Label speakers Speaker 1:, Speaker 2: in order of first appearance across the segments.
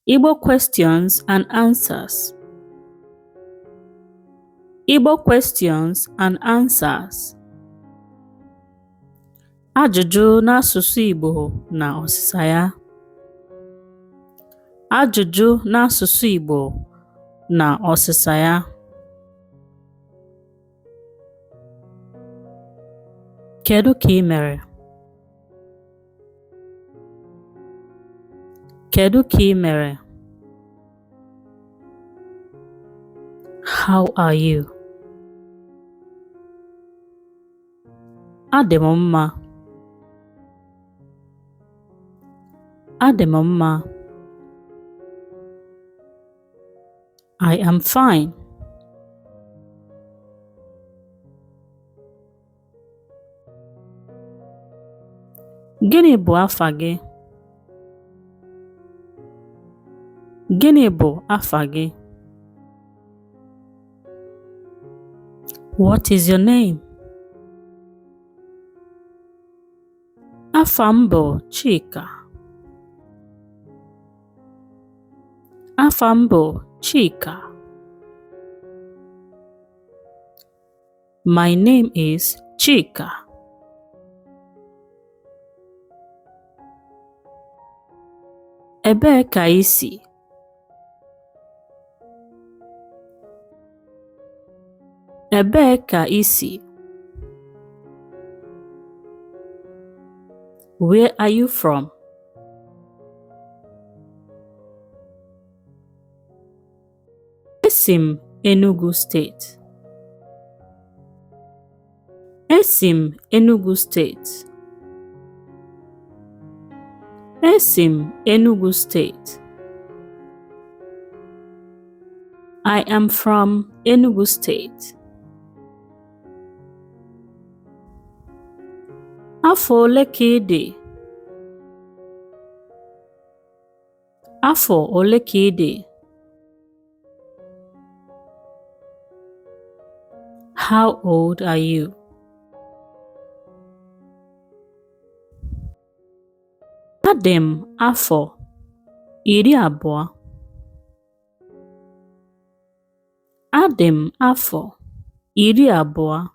Speaker 1: Igbo questions and answers. Igbo questions and answers. Ajụjụ n'asụsụ Igbo na ọsịsa ya. Ajụjụ n'asụsụ Igbo na ọsịsa ya. Kedu ka ị mere? Kedu ka ị mere? How are you? Adị m mma. Adị m mma. I am fine. Gịnị bụ afa gị? Gịnị bụ afa gị? What is your name? Afa m bụ Chika. Afa m bụ Chika. My name is Chika. Ebee ka i si? Ebee ka i si? Where are you from? Esi m Enugu Steeti. Esi m Enugu Steeti. Esi m Enugu Steeti. I am from Enugu State. Afọ ole ka ị dị? Afọ ole ka ị dị? How old are you? Adị m afọ 20. Adị m afọ 20.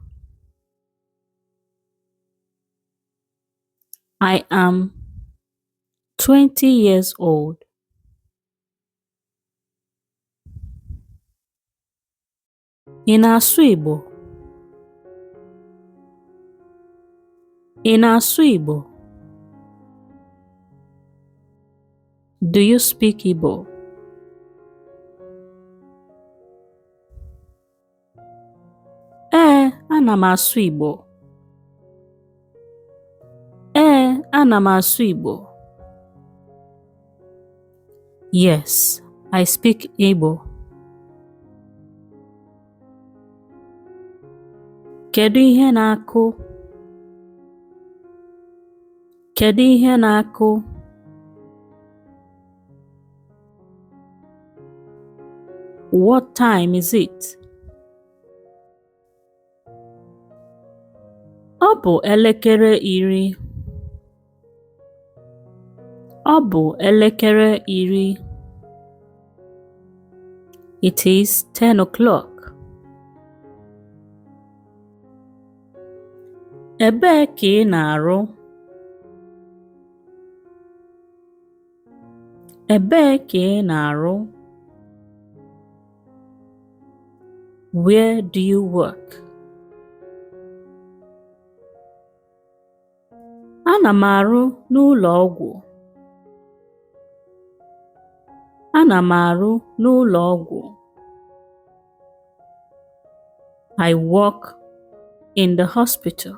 Speaker 1: I am 20 years old. Ị na-asụ Igbo? Ị na-asụ Igbo? Do you speak Igbo? Ee, ana m asụ Igbo. Ee, ana m asụ Igbo. Yes, I speak Igbo. Kedu ihe na-akụ? Kedu ihe na-akụ? What time is it? Ọ bụ elekere 10. Ọ bụ elekere 10. It is 10 o'clock. Ebee ka ị na-arụ? Ebee ka ị na-arụ? Where do you work? Ana m arụ n'ụlọ ọgwụ. Ana m arụ n'ụlọ ọgwụ. I work in the hospital.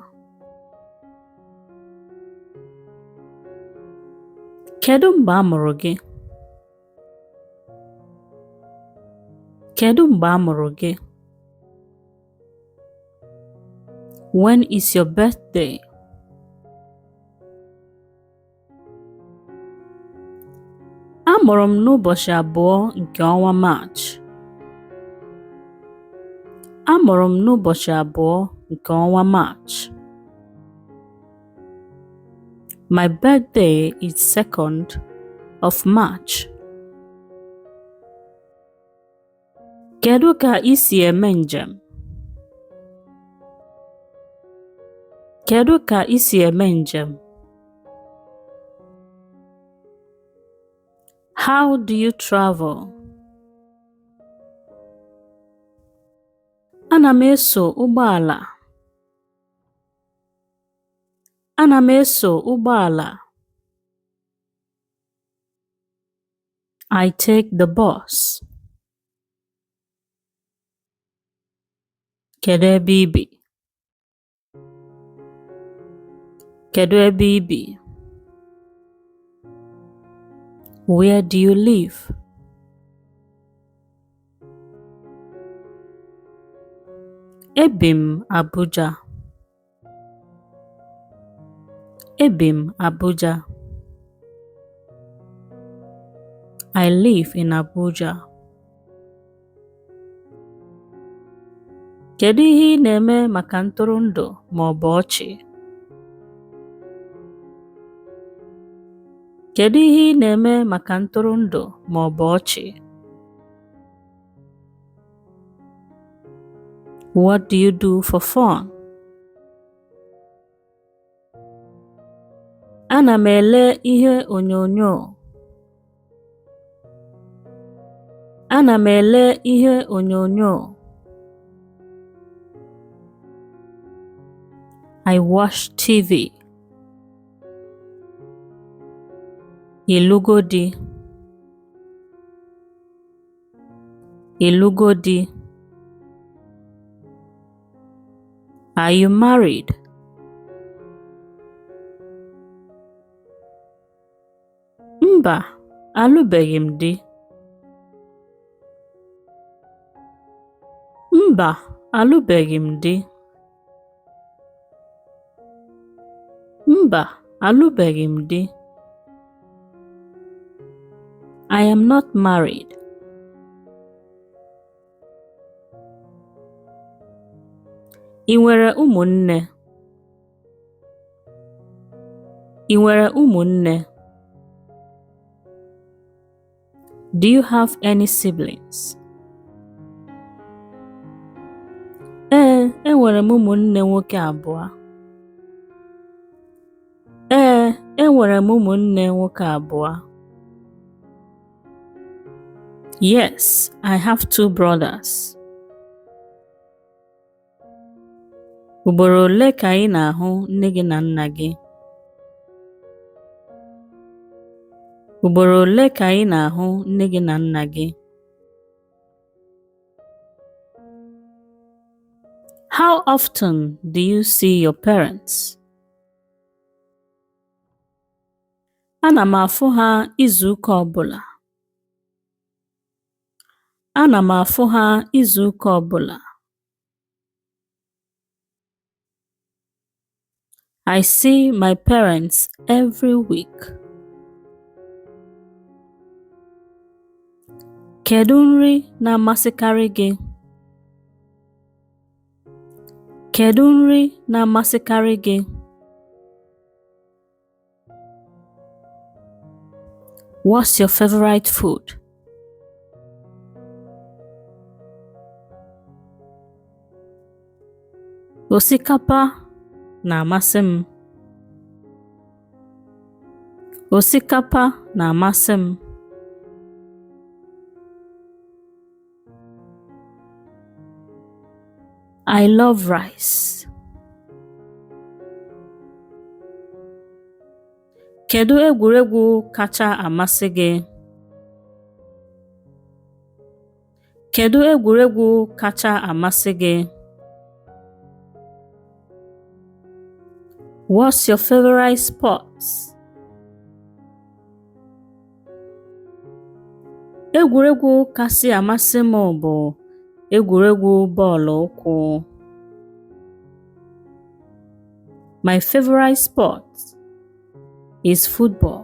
Speaker 1: Kedu mgbe a mụrụ gị? Kedu mgbe a mụrụ gị? When is your birthday? A mụrụ m n'ụbọchị 2 nke ọnwa Maachị. A mụrụ m n'ụbọchị 2 nke ọnwa Maachị. My birthday is 2nd of March. Kedu ka i si eme njem? Kedu ka i si eme njem? How do you travel? Ana m eso ụgbọala. Ana m eso ụgbọala. I take the bus. Kedu ebe i bi? Kedu ebe i bi? Where do you live? Ebi m Abuja. Ebi m Abuja. I live in Abuja. Kedu ihe ị na-eme maka ntụrụndụ ma ọ bụ ọchị? Kedu ihe ị na-eme maka ntụrụndụ ma ọ bụ ọchị? What do you do for fun? Ana m ele ihe onyonyo. Ana m ele ihe onyonyo. I watch TV. Ị lụgo di? Ị lụgo di? Are you married? Mba, alụbeghị m di. Mba, alụbeghị m di. Mba, alụbeghị m di. I am not married. Ị nwere ụmụnne? Ị nwere ụmụnne? Do you have any siblings? Ee, enwere m ụmụnne nwoke abụọ. Ee, enwere m ụmụnne nwoke abụọ. Yes, I have two brothers. Ugboro ole ka ị na-ahụ nne gị na nna gị? Ugboro ole ka ị na-ahụ nne gị na nna gị? How often do you see your parents? Ana m afụ ha izu ụka ọbụla. Ana m afụ ha izu ụka ọbụla. I see my parents every week. Kedu nri na-amasịkarị gị? Kedu nri na-amasịkarị gị? What's your favorite food? Osikapa na-amasị m. Osikapa na-amasị m. I love rice. Kedu egwuregwu kacha amasị gị? Kedu egwuregwu kacha amasị gị? What's your favorite sport? Egwuregwu kasị amasị m bụ egwuregwu bọọlụ ụkwụ. My favorite sport is football.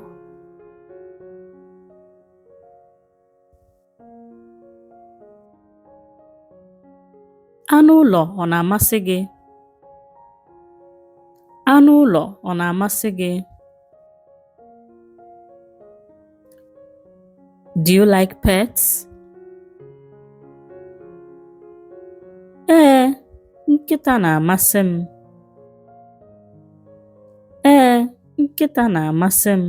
Speaker 1: Anụ ụlọ ọ na-amasị gị? Anụ ụlọ ọ na-amasị gị? Do you like pets? Nkịta na-amasị m. Ee, nkịta na-amasị m.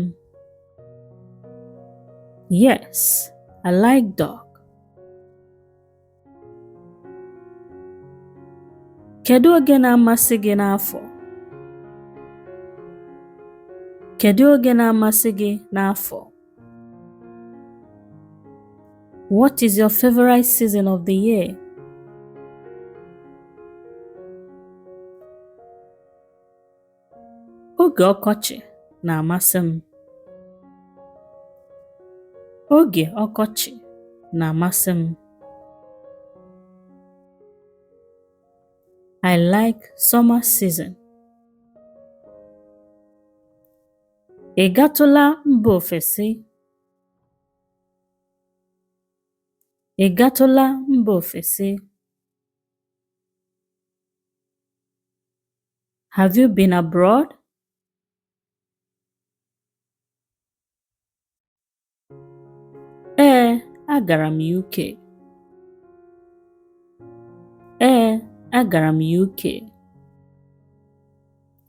Speaker 1: Yes, I like dog. Kedu oge na-amasị gị n'afọ? Kedu oge na-amasị gị n'afọ? What is your favorite season of the year? Oge ọkọchị na-amasị m. Oge ọkọchị na-amasị m. I like summer season. Ị gatụla mba ofesi? Ị gatụla mba ofesi? Have you been abroad? Ee, agara m UK. Ee, agara m UK.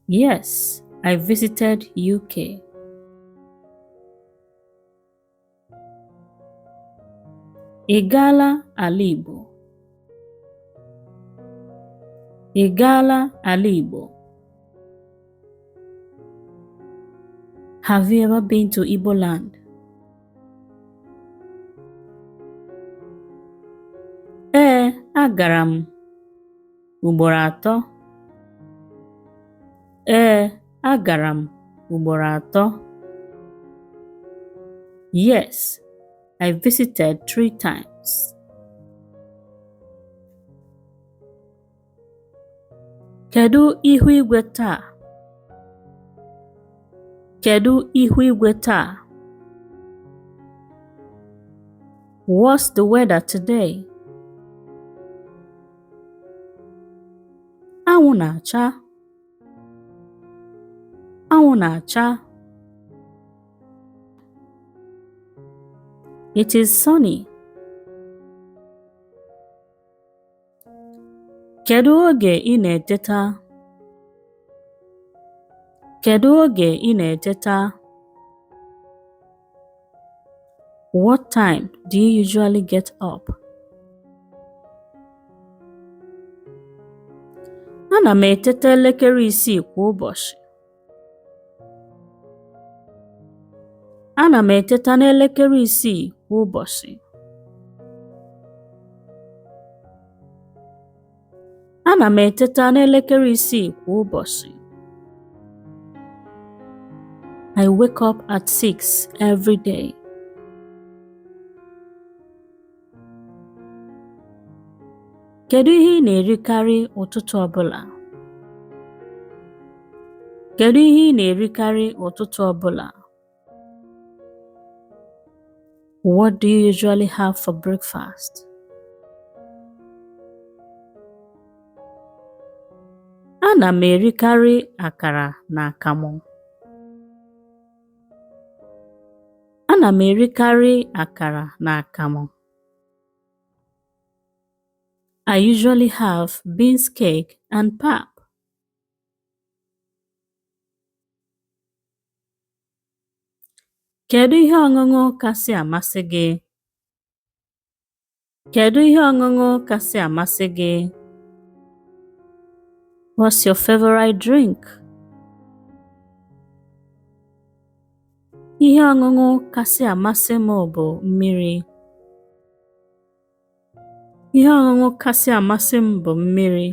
Speaker 1: Yes, I visited UK. Ị gaala ala Igbo? Ị gaala ala Igbo? Have you ever been to Igbo land? Ee, agara m ugboro atọ. Ee, agara m ugboro atọ. Yes, I visited three times. Kedu ihu igwe taa? Kedu ihu igwe taa? What's the weather today? Anwụ na-acha. Anwụ na-acha. It is sunny. Kedu oge ị na-eteta? Kedu oge ị na-eteta? What time do you usually get up? Ana m eteta elekere isii kwa ụbọchị. Ana m eteta n'elekere isii kwa ụbọchị. Ana m eteta n'elekere isii kwa ụbọchị. I wake up at 6 every day. Kedu ihe ị na-erikarị ụtụtụ ọbụla? Kedu ihe ị na-erikarị ụtụtụ ọbụla? What do you usually have for breakfast? Ana m erikarị akara na akamụ. Ana m erikarị akara na akamụ. I usually have beans cake and pap. Kedu ihe ọṅụṅụ kasị amasị gị? Kedu ihe ọṅụṅụ kasị amasị gị? What's your favorite drink? Ihe ọṅụṅụ kasị amasị m bụ mmiri. Ihe ọṅụṅụ kasị amasị m bụ mmiri.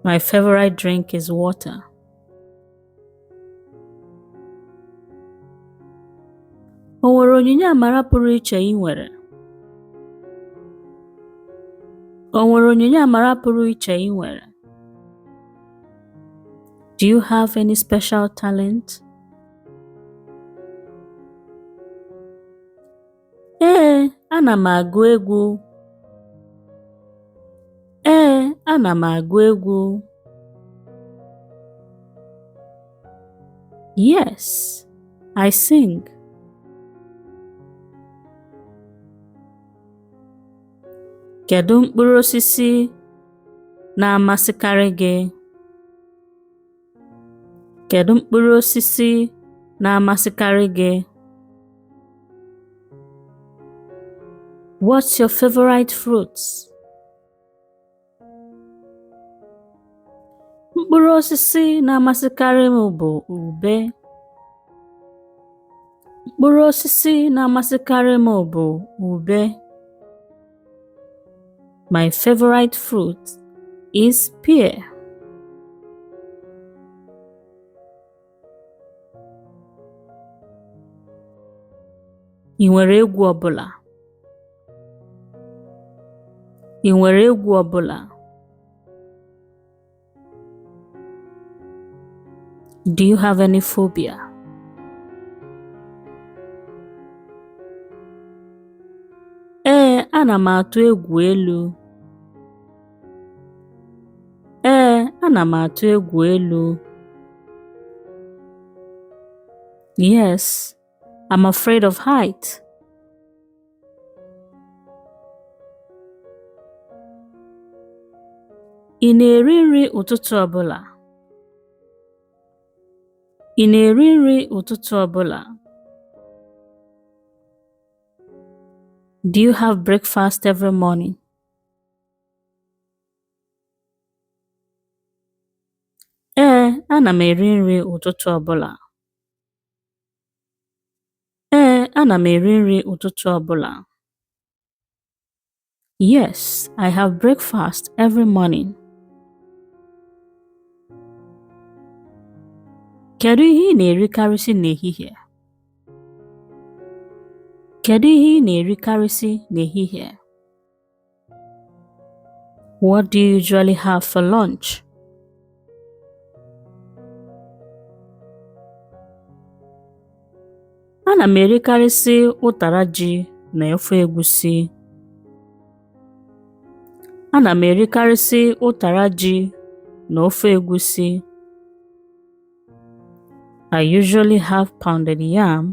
Speaker 1: My favorite drink is water. O nwere onyinye amara pụrụ iche ị nwere? O nwere onyinye amara pụrụ iche ị nwere? Do you have any special talent? Ee, ana m agụ egwu. Ee, ana m agụ egwu. Yes, I sing. Kedu mkpụrụ osisi na-amasịkarị gị? Kedu mkpụrụ osisi na-amasịkarị gị? What's your favorite fruits? Mkpụrụ osisi na-amasịkarị m bụ ube. Mkpụrụ osisi na-amasịkarị m bụ ube. My favorite fruit is pear. Ị nwere egwu ọ bụla? Ị nwere egwu ọ bụla? Do you have any phobia? Ee, ana m atụ egwu elu. Ee, ana m atụ egwu elu. Yes, I'm afraid of height. Ị na-eri nri ụtụtụ ọbụla? Ị na-eri nri ụtụtụ ọbụla? Do you have breakfast every morning? Ee, ana m eri nri ụtụtụ ọbụla. Ee, ana m eri nri ụtụtụ ọbụla. Yes, I have breakfast every morning. Kedu ihe ị na-erikarịsị n'ehihie? Kedu ihe ị na-erikarịsị n'ehihie? What do you usually have for lunch? Ana m erikarịsị ụtara ji na ofe egusi. Ana m erikarịsị ụtara ji na ofe egusi. I usually have pounded yam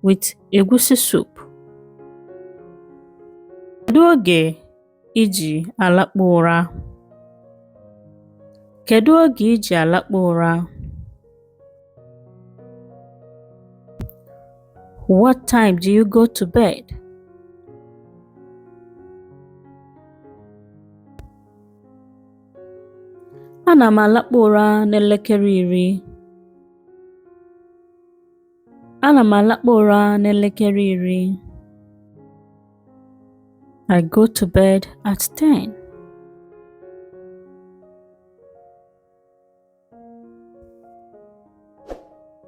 Speaker 1: with egusi soup. Kedu oge i ji alakpu ụra? Kedu oge i ji alakpu ụra? What time do you go to bed? Ana m alakpu ụra n'elekere 10. Ana m alakpu ụra n'elekere 10. I go to bed at 10.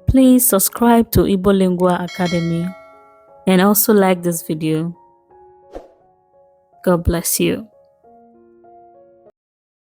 Speaker 1: Please subscribe to Igbo Lingua Academy and also like this video. God bless you.